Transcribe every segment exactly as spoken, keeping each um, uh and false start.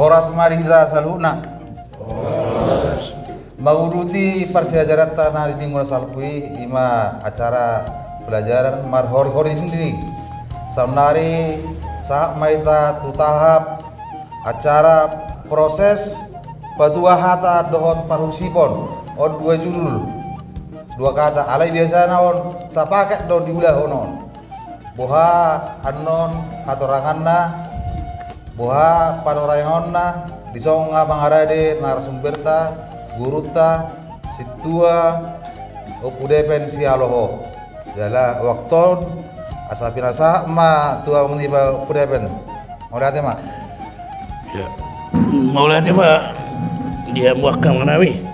Horas ma di hita saluhutna. Manguduti parsiajaranta na di minggu na salpu i, ima acara pelajaran marhori-hori dinding. Saonari sahat ma hita tu tahap acara proses patua hata dohot parhusipon. On dua judul, dua kata, alai biasana on sapaket do diulahon on. Boha annon hatoranganna, boha panoranganna, dison nga mangarade narasumberta, gurunta, sintua Ompu Depen Sihaloho. Jala waktu on asa pinasahat ma tu amang niba Ompu Depen. Mauliate ma. Ya. Mauliate ma di hamu angka amang nami.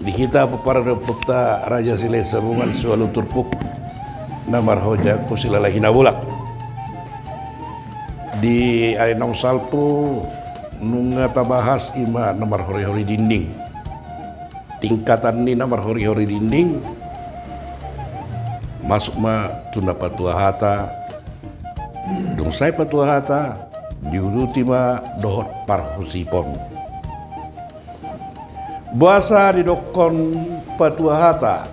Di hita pomparan ni ompunta Raja Silahisabungan siualu turpuk na marhajahangku Silalahi Nabolak. Di ari naung salpu nunga tabahas ima na marhori-hori dinding. Tingkatan ni na marhori-hori dinding, masuk ma tu na patua hata, dung sae patua hata, diuduti ma dohot parhusipon. Boasa didokkon patua hata?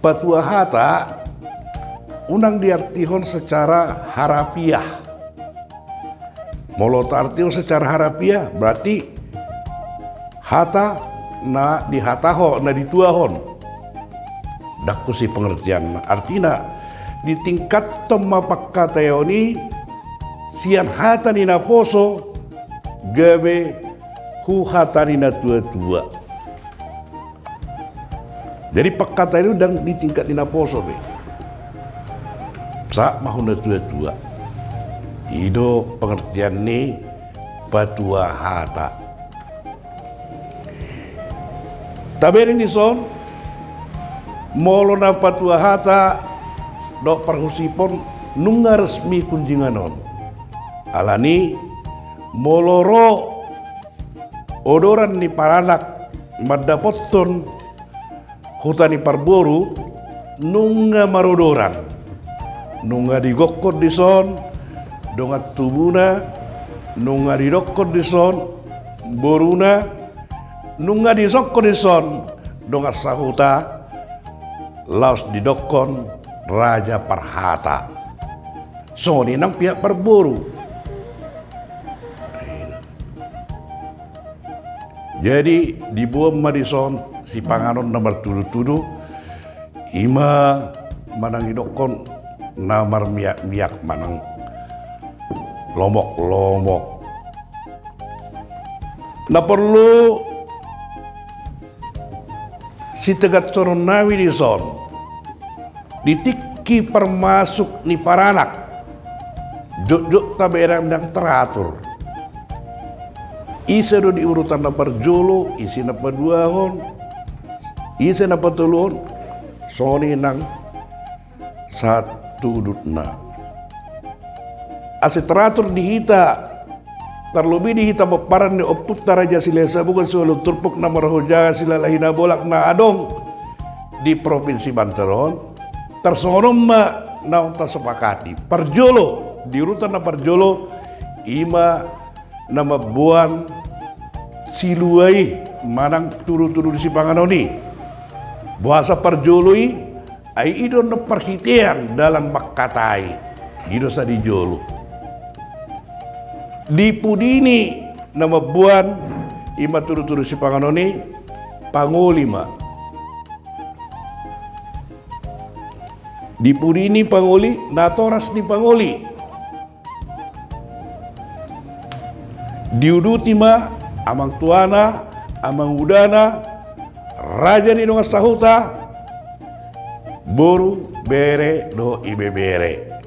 Patua hata unang diartihon secara harafiah. Molo taartihon secara harafiah, berarti hata na dihatahon, na dituahon. Ndang tusi pengertianna. Artina, ditingkathon ma pangkataion i sian hata ni naposo gabe tu hata ni natua-tua. Jadi pangkataion i ndang di tingkat ni naposo be, sahat ma tu natua-tua. I do pengertian ni patua hata. Tabereng dison, molo na patua hata dohot parhusipon nunga resmi kunjingan on. Alani, molo ro odoran ni paranak mandapothon huta ni parboru, nunga marodoran. Nunga digokkon dison dongan tubuna, nunga didokkon dison boruna, nunga disokkon dison dongan sahuta, laos didokkon raja parhata. Songon i nang pihak parboru. Jadi diboan ma dison sipanganon na martudu-tudu, ima manang didokkon na marmiak-miak manang lomok-lomok. Na porlu sitegashonon nami dison, di tingki parmasuk ni paranak, jotjot tabereng ndang teratur. Ise do di urutan na parjolo, ise na paduahon, ise na patoluhon, songon i nang sahat tu udutna. Asa teratur di hita, tarlobi di hita pomparan ni ompunta Raja Silahisabungan siualu turpuk na marhajahang Silalahi Nabolak na adong di Provinsi Banten on, tarsongon on ma naung tasepakati. Parjolo, di urutan na parjolo, ima na mamboan silua i manang tudu-tudu ni sipanganon i. Boasa parjolo i? Ai i do na parhitean dalan mangkatai, i do sadijolo. Di pudi ni na mamboan ima tudu-tudu sipanganon i, pangoli ma. Di pudi ni pangoli, natoras ni pangoli. Diuduti ma amang tuana, amang udana, raja ni dongan sahuta, boru, bere dohot ibebere.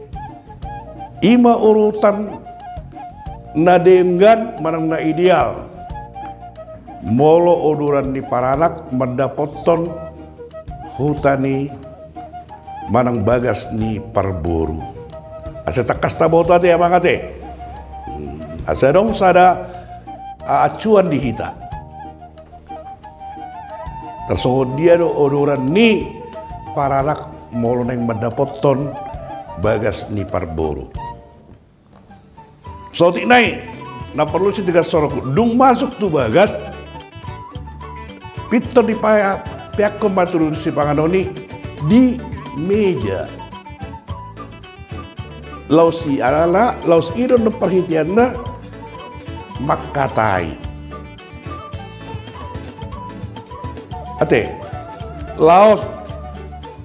Ima urutan na denggan manang na ideal molo odoran ni paranak mandapothon huta ni manang bagas ni parboru. Asa tangkas taboto ate amang ate. Asa adong sada, a, acuan di hita. Tarsongon dia do odoran ni paranak molo naeng mandapothon bagas ni parboru. Saotik nai. na porlu sitegasononku, dung masuk tu bagas, pintor dipaea-, peakkon ma tudu sipanganon i di meja. Laos i alana, laos i do annon parhiteanna mangkatai. Ate, laos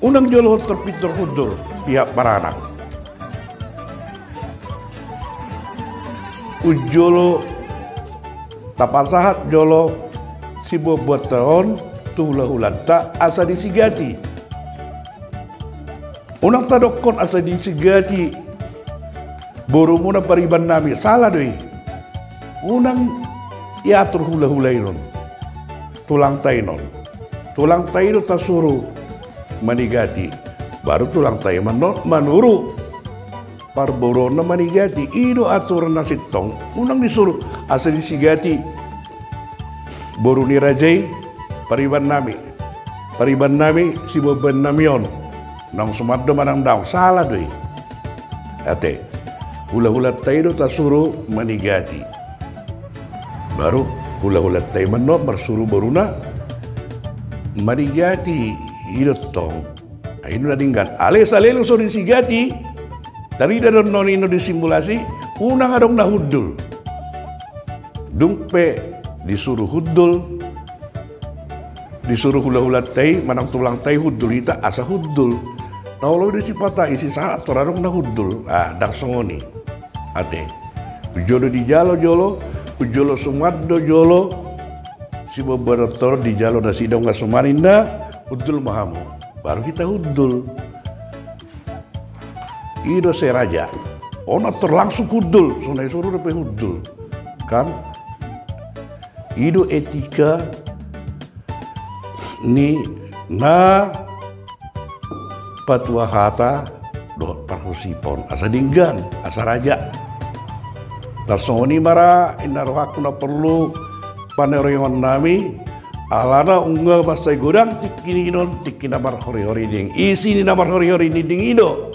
unang jolo terpintor hundul pihak baranak. Unang jolo tapasahat jolo sibuatbuatta on tu hulahulanta asa disigati. Unang tadokkon asa disigati borumuna pariban nami, sala do i. Unang iatur hulahula i non, tulangta i non. Tulangta i do tasuru manigati, baru tulangta i manurut parboruonna manigati. I do aturan na sintong. Unang disuru asa disigati boru ni raja i pariban nami, pariban nami, sibuatbuat nami on. Naung suman do manang daong, sala do i. Ate, hulahulanta i do tasuru manigati. Baru hulahulanta i manurut marsuru boruna manigati, i do tong. Ai i do na denggan. Alai saleleng so disigati, tarida do annon i do di simulasi, unang adong na hundul. Dung pe disuru hundul, disuru hulahulanta i manang tulangta i hundul hita asa hundul. Na olo i do sipata i, sisahat tor adong na hundul. Ah, ndang songon i. Ate, jolo dijalo jolo, jolo suman do jolo sibuatbuat on, tor dijalo nasida, nunga suman ninna, hundul ma hamu. Baru hita hundul. I do asa raja. Unang tor langsung hundul, so na disuru dope hundul. Kan? I do etika ni na patua hata dohot parhusipon, asa denggan, asa raja. Tarsongon i ma ra inna rohangku na porlu panerengon nami, alana nunga mansai godang tingki nion, tingki na marhorihori dinding. Isi ni na marhorihori dinding i do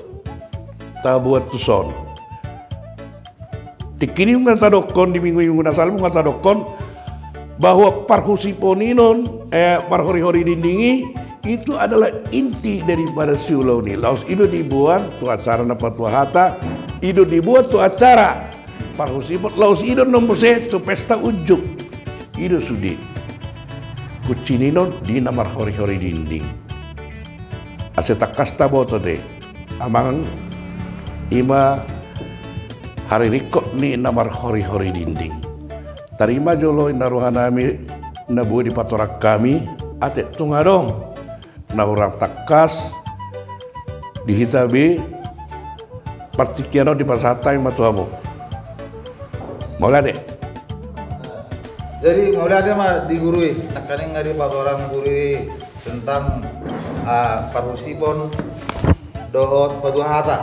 tabuat tuson. Tingki i nunga tadokkon, di minggu-minggu na salpu nunga tadokkon bahwa parhusipon i non, eh, marhorihori dinding i, itu adalah inti daripada siulaon i. Laos i do diboan tu acara na patua hata, i do diboan tu acara parhusipon, laos i do annon muse tu pesta unjuk. I do sude kunci ni non di na marhorihori dinding. Asa tangkas taboto ate, amang, i ma hariringkot ni na marhorihori dinding. Tarima jolo inna roha nami na boi dipatorang hami, ate, tung adong na hurang tangkas di hita be, partingkian on dipasahat hami ma tu hamu. Mauliate. Jadi mauliate ma di guru i, nangkaning nga dipatorang guru i tentang, ah, parhusipon dohot patua hata.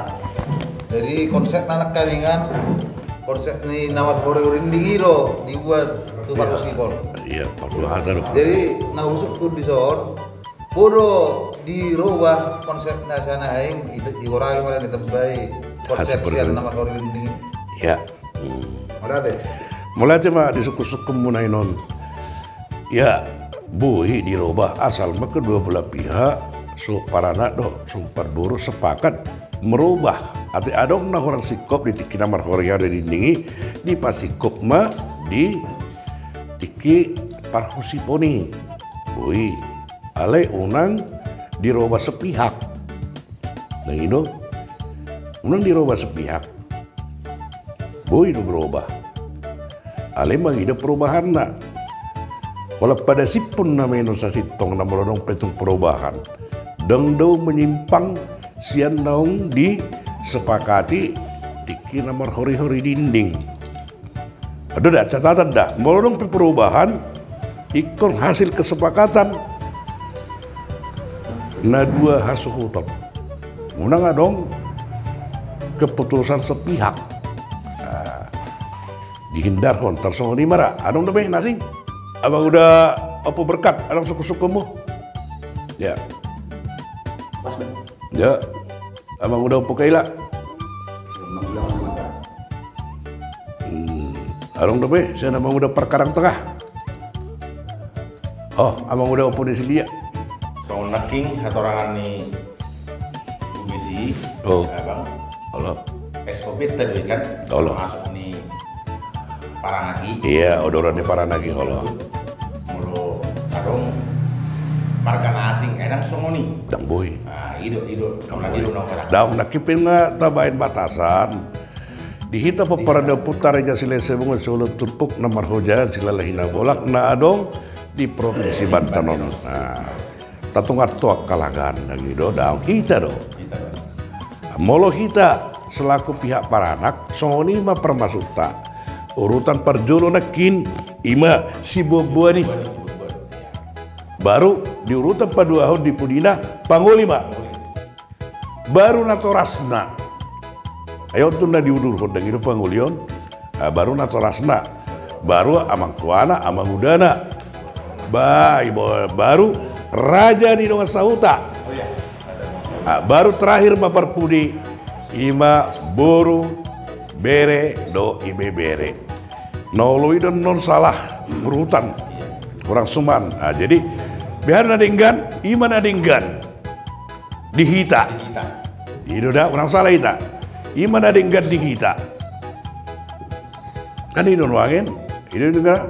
Jadi konsepna nangkaningan, konsep ni na marhorihori dinding i do dibuat tu parhusipon. Iya, patua hata do. Jadi na husungkun dison, boi do dirobah konsepna sian na naeng, i, digorangi ma, ditambai konsep sian na marhorihori dinding i. Iya. Hmm. Mauliate. Mauliate ma di sungkunsungkunmuna i non. Ya, boi dirobah asal ma kedua belah pihak, suhut paranak dohot suhut parboru sepakat merobah. Ate, adong na hurang singkop di tingki na marhorihori dinding i, dipasingkop ma di tingki parhusipon i. Boi. Alai unang dirobah sepihak. Nah, i do. Unang dirobah sepihak. Boi do berobah. Alai mangido perubahanna. Holan padasiphon nama i non sasintongna molo adong pe tung perubahan. Ndang dao menyimpang sian naung disepakati tingki na marhorihori dinding. Adong da catatan da, molo adong pe perubahan, ingkon hasil kesepakatan na dua hasuhuton. Unang adong keputusan sepihak. Nah, dihindarhon, tarsongon i ma ra. Adong dope na asing? Abang Uda Ompu Berkat, adong sungkunsungkunmu? Ya. Ya. Abang Uda Ompu Kaila. Hmm, Adong dope sian Amang Uda Parkarang Tengah. Oh, Amang Uda, opo ni silia? Songon nangkin hatorangan ni U B C I. Oh. Abang. Olo. S O P tadi kan? Olo. Masuk ni Paranaki. Iya, odoran ni Paranaki, olo. Molo adong marga na asing, eh, ndang songon i. Ndang boi. Ah, i do, i do. Ndang boi. Ndang, nangkin pe nga tabaen batasan. Di hita pomparan ni ompunta Raja Silahisabungan Sihula Turpuk na marhoja Silalahi Nabolak na adong di Provinsi Banten on. Nah, tatunga tu angka lagan, ndang i do, daong hita do. Molo hita selaku pihak paranak, songon i ma parmasukta. Urutan parjolo nangkin, i ma siboan-boan i. Baru di urutan paduahon di pudina, pangoli ma. Baru natorasna. Ai on tu na diudurhon, ndang i do pangoli on. Ah, baru natorasna. Baru amangtuana, amangudana. Ba, i bo-, baru raja ni dongan sahuta. Ah, baru terakhir ma parpudi, i ma boru, bere dohot ibebere. Na olo i do annon salah urutan. Hurang suman. Ah, jadi beha na denggan, i ma na denggan di hita. Di hita. I do da, hurang sala hita. I ma na denggan di hita. Kan i do nuaeng, i do denggan.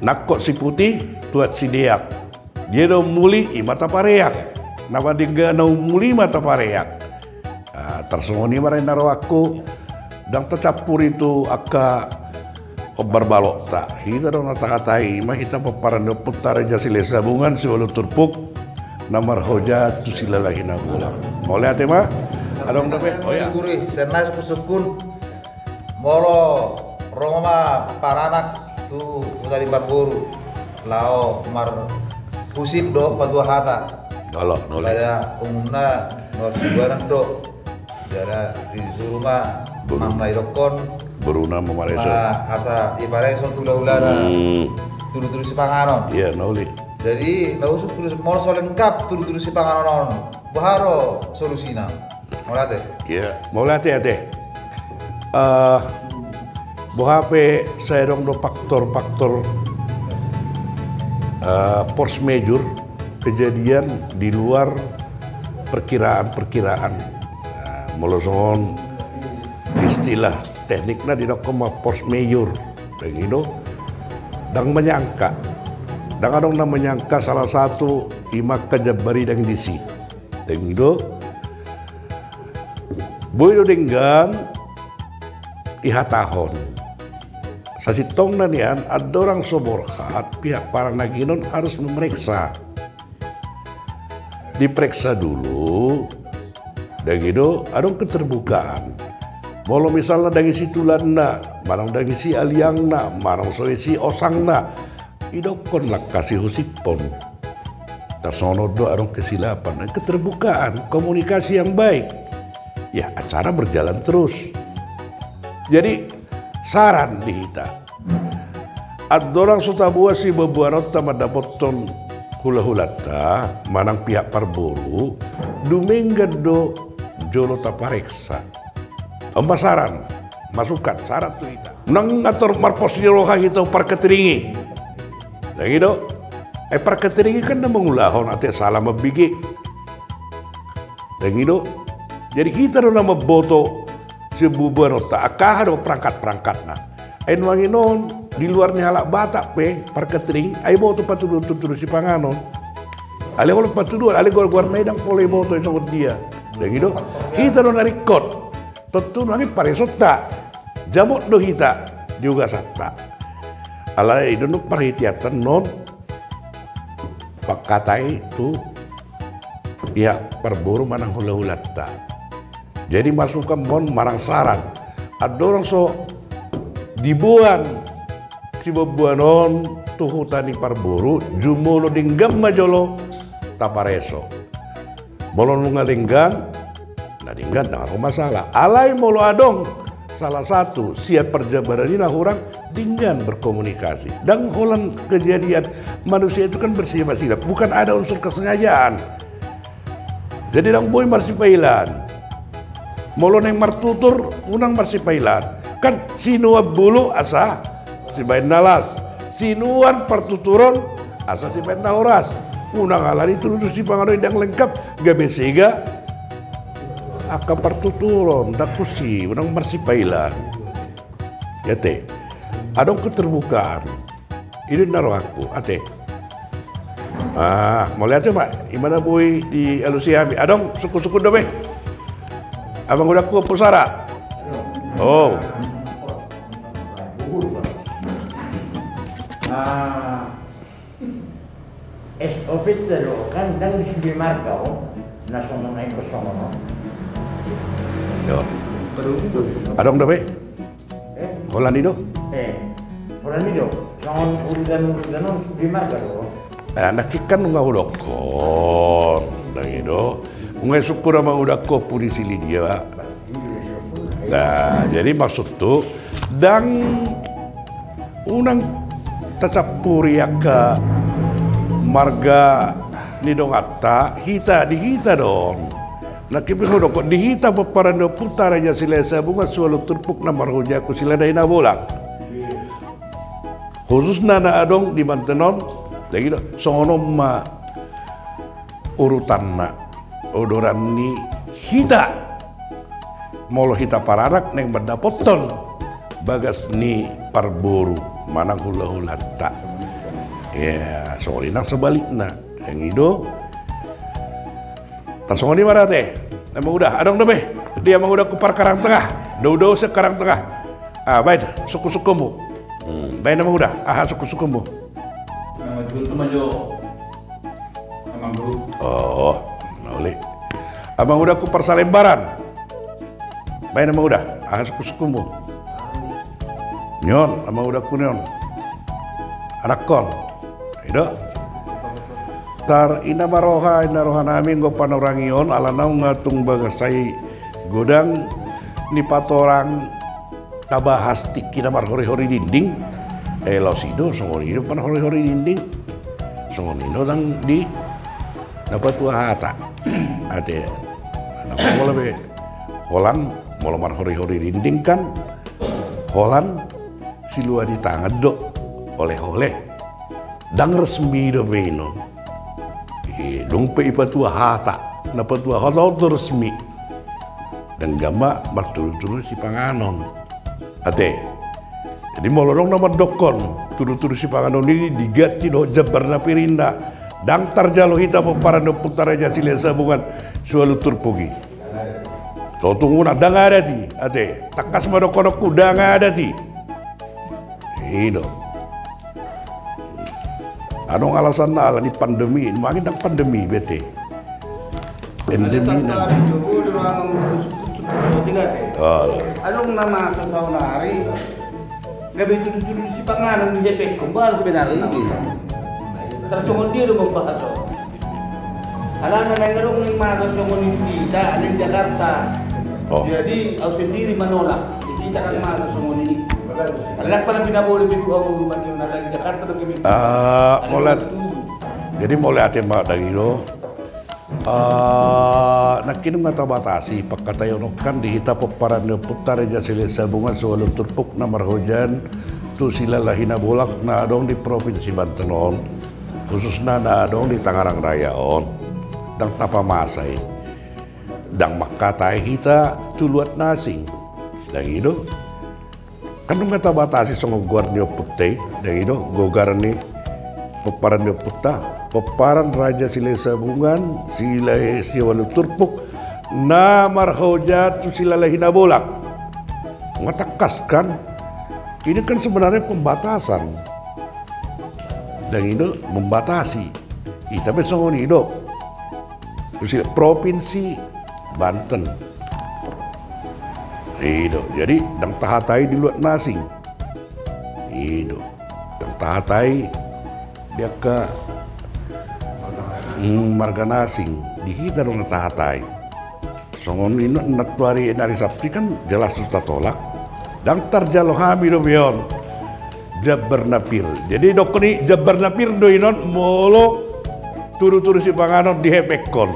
Nangkok siputih, tuat sideak. Dia do muli, i ma tapareak. Na madenggan na muli, i ma tapareak. Ah, tarsongon i ma ra na rohangku. Ndang tacampuri tu angka ombar balokta. Hita do na tahatai, i ma hita pomparan ni ompunta Raja Silahisabungan Sihula Turpuk na marhoja tu Silalahi Nabolak. Mauliate ma. Adong dope? Oh ya. Guru, sian na sungkun-sungkun. Molo ro ma paranak tu huta ni parboru, laho marhusip dohot patua hata. Olo, na uli. Pada umumna na marsibuanan do. Jala disuru ma, boru, manang na didokkon boruna mamareso. Ma, asa dipareso tu hulahulana. Hmm. Tudu-tudu sipanganon. Iya, na uli. Jadi, na usuk tudu, molo so lengkap tudu-tudu sipanganon on, boha do solusina? Mauliate. Iya, mauliate, ate. Eh, boha pe sai adong do faktor-faktor, eh, force majeure, kejadian di luar perkiraan-perkiraan. Nah, molo songon istilah teknikna didokkon ma force majeure. Ndang i do, ndang manyangka. Ndang adong na manyangka, salah satu i ma angka jambar i ndang disi. Ndang i do. Boi do denggan dihatahon. Sasintongna nian, andorang so borhat, pihak paranaki on harus memeriksa. Diperiksa dulu, ndang i do, adong keterbukaan. Molo misalna ndang disi tulanna, manang ndang disi aliangna, manang so disi osangna, idokkon langka sihusipon. Tarsongon do adong kesilapan, keterbukaan, komunikasi yang baik. Ya, acara berjalan terus. Jadi, saran di hita. Andorang so taboan siboanboanonta mandapothon hulahulanta, manang pihak parboru, dumenggan do jolo tapareksa. On ma saran, masukan, saran tu hita. Unang atur marpos ni roha hita parkatering i. Ndang i do. Ai parkatering i kan na mangulahon, ate, sala mambege. Ndang i do. Jadi hita do na mamboto siboanboanonta, angka aha do perangkat-perangkatna. Ai nuaeng on, di luar ni halak Batak pe, parkatering, ai boto patuduhon tudutudu sipanganon. Alai olo patuduhon, alai goargoarna i ndang pola iboto i songon dia. Ndang i do. Hita do na ringkot. Tontu nuaeng i paresonta. Jamot do hita di ugasanta. Alai i do annon parhiteanta annon pangkatai tu pihak parboru manang hulahulanta. Jadi masukan ma on manang saran. Andorang so diboan siboanboanon tu huta ni parboru, jumolo denggan ma jolo tapareso. Molo nunga denggan, na denggan, ndang adong masalah. Alai molo adong salah satu sian parjambaran i na hurang, denggan berkomunikasi. Ndang holan kejadian manusia itu kan bersilap-silap, bukan ada unsur kesengajaan. Jadi ndang boi marsipailaan. Molo naeng martutur, unang marsipailaan. Kan sinuan bulu asa sibaen na las, sinuan partuturon asa sibaen na horas. Unang alani tudu-tudu sipanganon i ndang lengkap, gabe sega angka partuturon, ndang tusi, unang marsipailaan. Ate, adong keterbukaan. I do na rohangku, ate. Ah, mauliate ma, i ma na boi dialusi hami. Adong sungkun-sungkun dope? Amangudangku Ompu Sara. Oh. Ah, S O P do kan ndang di sude marga, oh. Na songon ai, songon on. Yo. Adong dope? Eh? Holan i do? Eh, holan i do. Songon urutan-urutan on sude marga do. Eh, nangkin kan nunga hudokkon. Ndang i do. Nunga sungkun amangudangku Ompu Disi Lidia. Nah, jadi maksudhu, ndang unang tacampuri angka marga ni donganta, hita di hita do on. Nangkin pe hudokkon di hita pomparan ni ompunta Raja Silahisabungan sualu turpuk na marhojat tu Silalahi Nabolak. Khususna na adong di Banten on, jadi songon on ma urutanna, odoran ni hita. Molo hita paranak naeng mandapothon bagas ni parboru manang hula-hulanta. Ya, songon i nang sebalikna. Ndang i do. Tarsongon i ma ate. Amanguda, adong dope? Di amangudangku parkarang tengah. Dao-dao sian karang tengah. Ah, baen sungkun-sungkunmu. Hmm, baen amanguda, aha sungkun-sungkunmu? Nama judul tu majo. Amangku. Oh, na uli. Amangudangku parsalembaran. Baen amanguda, aha sungkun-sungkunmu? Nion, amangudangku nion. Anakkon. I do. Tar i na ma roha, i na rohanami anggo panurangi on, ala naung tung bagas sai godang ni patorang. Tabahas tingki na marhori-hori dinding. Eh, laos i do, songon i do panghori-hori dinding. Songon i do ndang di na patua hata. Ate, na pola be. Holan, molo marhori-hori dinding kan. Holan, silua di tangan do. Oleh-oleh. Ndang resmi dope i non. I, dung pe i patua hata. Na patua hata on do resmi. Dang jama martudu-tudu sipanganon. Ate. Jadi molo adong na mandokkon tudu-tudu sipanganon i diganti dohot jambar na pir ninna. Dang tarjalo hita pomparan ni ompunta Raja Silahisabungan sualu turpuk i. Totungna dang adat i, ate. Tangkas ma dohononku dang adat i. I do. Adong alasanna ala ni pandemi, manang dang pandemi be ate. Endemi na. Adong na masa saonari. Gabe tudu-tudu sipanganon di hepengkon, baru sebenarna i. Tarsongon dia do mambahas on. Alana naeng adong naeng masa songon i di hita, naeng Jakarta. Oh. Jadi au sendiri manolak. Di hita kan masa songon i. Alana pala pinabole pitu au rumah dia, alana di Jakarta do kami. Ah, mauliate. Jadi mauliate ma dang i do. Ah, nangkin nunga tabatasi pangkataion on kan di hita pomparan ni ompunta Raja Silahisabungan sualu turpuk na marhojat tu Silalahi Nabolak na adong di Provinsi Banten on, khususna na adong di Tangerang Raya on. Dang tapamasa i. Dang mangkatai hita tu luat na asing. Dang i do. Kan nunga tabatasi songon goar ni ompunta i, dang i do, goar ni pomparan ni ompunta, pomparan Raja Silahisabungan, Silalahi sualu turpuk, na marhojat tu Silalahi Nabolak. Nunga tangkas kan, ini kan sebenarnya pembatasan. Dang i do, membatasi. Ita pe songon i do. Provinsi Banten. I do, jadi dang tahatai di luat na asing. I do, dang tahatai di angka, mm, marga na asing, di hita do na tahatai. Songon i na tuari na ari Sabtu kan jelas do tatolak. Dang tarjalo hami dope on. Jambar na pir. Jadi dokkon i jambar na pir do i non molo tudu-tudu sipanganon di hepengkon.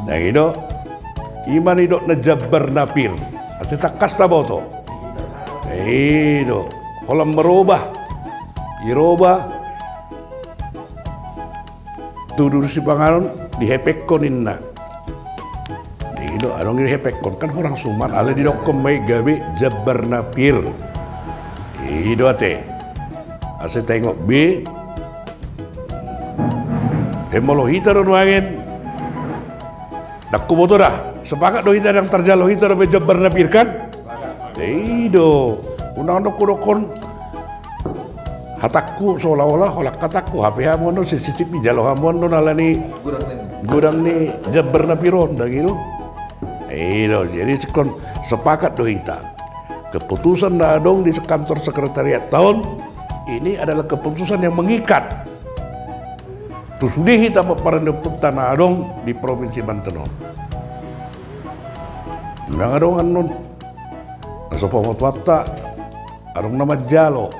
Dang i do, i ma nidokna jambar na pir. Ate tangkas taboto. I do, holan marobah. Diroba tu duri sipanganon, dihepekhon ninna. I do, adong dihepekhon, kan hurang suman, alai didokhon ma i gabe jambar na pir. I do ate. Asa taingot be. He, molo hita do nuaeng, ndang huboto da. Sepakat do hita, ndang tarjalo hita dope jambar na pir kan? I do. Unang do hudokhon hatangku seolah-olah holan hatangku, hape hamu annon C C T V, jalo hamu annon alani godang ni jambar na pir on, ndang i do. I do, jadi ingkon sepakat do hita. Keputusan na adong di kantor sekretariat ta on, ini adalah keputusan yang mengikat. Tu sude hita pomparan ni ompunta na adong di Provinsi Banten on. Ndang adong annon na so pamatuanta, adong na manjalo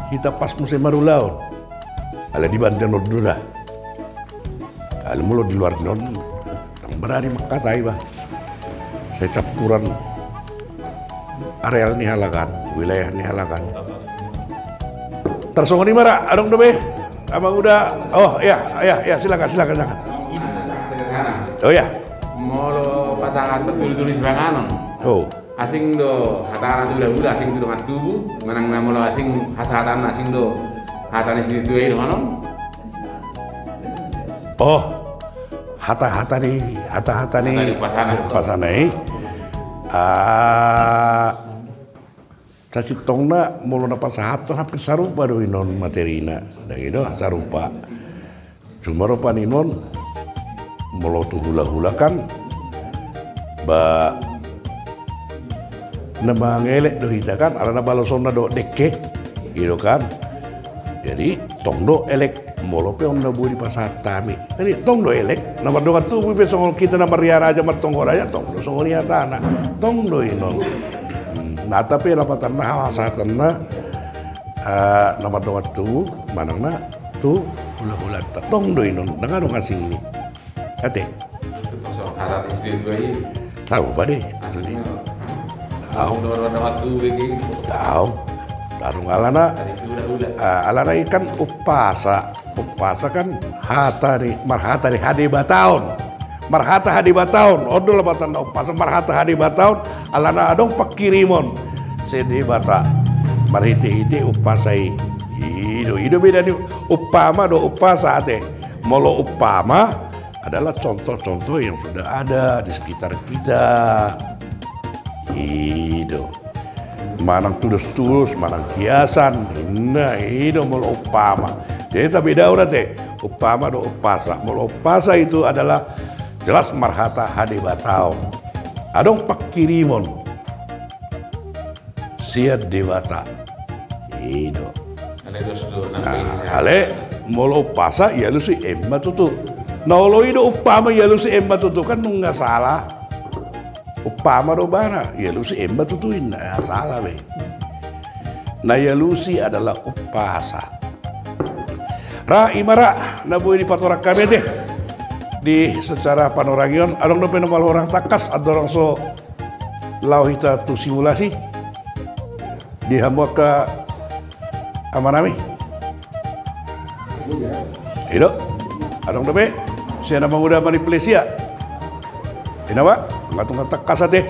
hita pas muse marulaon. Alai di Banten on do da. Alai molo di luar ni on, ndang berani mangkatai bah. Sai campuran areal ni halak an, wilayah ni halak an. Tarsongon i ma ra, adong dope? Amang Uda. Oh iya, iya, iya, silakan, silakan, silakan. Oh iya. Molo pasahat tu duri-duri sipanganon. Oh. Asing do hatana tu hula-hula, asing tu dongan tubu, manang na molo asing hasahatan, asing do hata ni situa i dohonon. Oh, hata-hata ni, hata-hata ni, hata ni pasana, pasana i. Ah, sasintongna molo na pasahathon hampir sarupa do inon materina. Ndang i do, sarupa. Cuma rupani on, molo tu hula-hula kan, ba, na mangelek do hita kan, alana balosonna do dengke, i do kan. Jadi, tong do elek, molo pe on na boi dipasahat hami. Jadi, tong do elek, na mardongan tubu pe songon hita na marria raja martonggo raja, tong do songon i hatana, tong do inon. Hmm, na tapi lapatanna, hasahatanna, ah, na mardongan tubu, manang na tu hula-hulanta. Tong do inon, ndang adong asing ni. Ate. Sarupa do i. Au. Au. Tarung alana. Ah, alana i kan umpasa. Umpasa kan hata ni, marhata ni hadebataon. Marhata hadebataon. On do lapatanna umpasa, marhata hadebataon. Alana adong pangkirimon sian Debata marhite-hite umpasa i. I do, i do beda ni umpama dohot umpasa ate. Molo umpama adalah contoh-contoh yang sudah ada di sekitar kita. I do. Manang tudos-tudos, manang hiasan, ninna, i do molo umpama. Jadi tabedaon ate, umpama dohot umpasa. Molo umpasa itu adalah jelas marhata hadebataon. Adong pangkirimon sian Debata. I do. Alai dos do, nah, alai molo umpasa, ialusi ema tutu. Na olo i do umpama, ialusi ema tutu, kan nunga salah. Umpama do bara, ialusi ema tutu, ninna, salah be. Na ialusi adalah umpasa. Ra, i ma ra na boi dipatorang hami ate. Di secara panorangion, adong dope na malo hurang tangkas, andorang so laho hita tu simulasi. Di hamu angka amanami. I do. Adong dope sian Amang Uda Maniplesia. Ina ma, nga tung tangkas ate.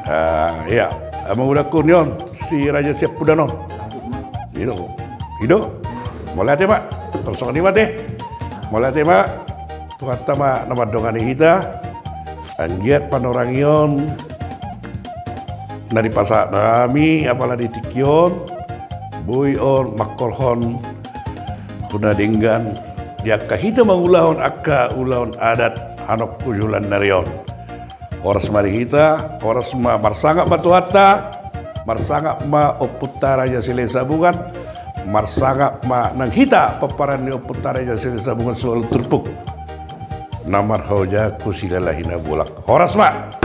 Ah, iya. Amang Uda Kunion, si Raja Siampudan on. I do. I do. Mauliate ma. Tarsongon i ma ate. Mauliate ma. Tuhanta ma na mandongani hita. Anggiat panorangion na dipasahat nami apala di tingki on, boi on mangkorhon tu na denggan di angka hita mangulahon angka ulaon adat hanok tu joloan ni ari on. Horas ma di hita, horas ma, marsangap ma Tuhanta, marsangap ma Ompunta Raja Silahisabungan, marsangap ma nang hita pomparan ni Ompunta Raja Silahisabungan sualun turpuk na marhaojahan tu Silalahi Nabolak. Horas ma.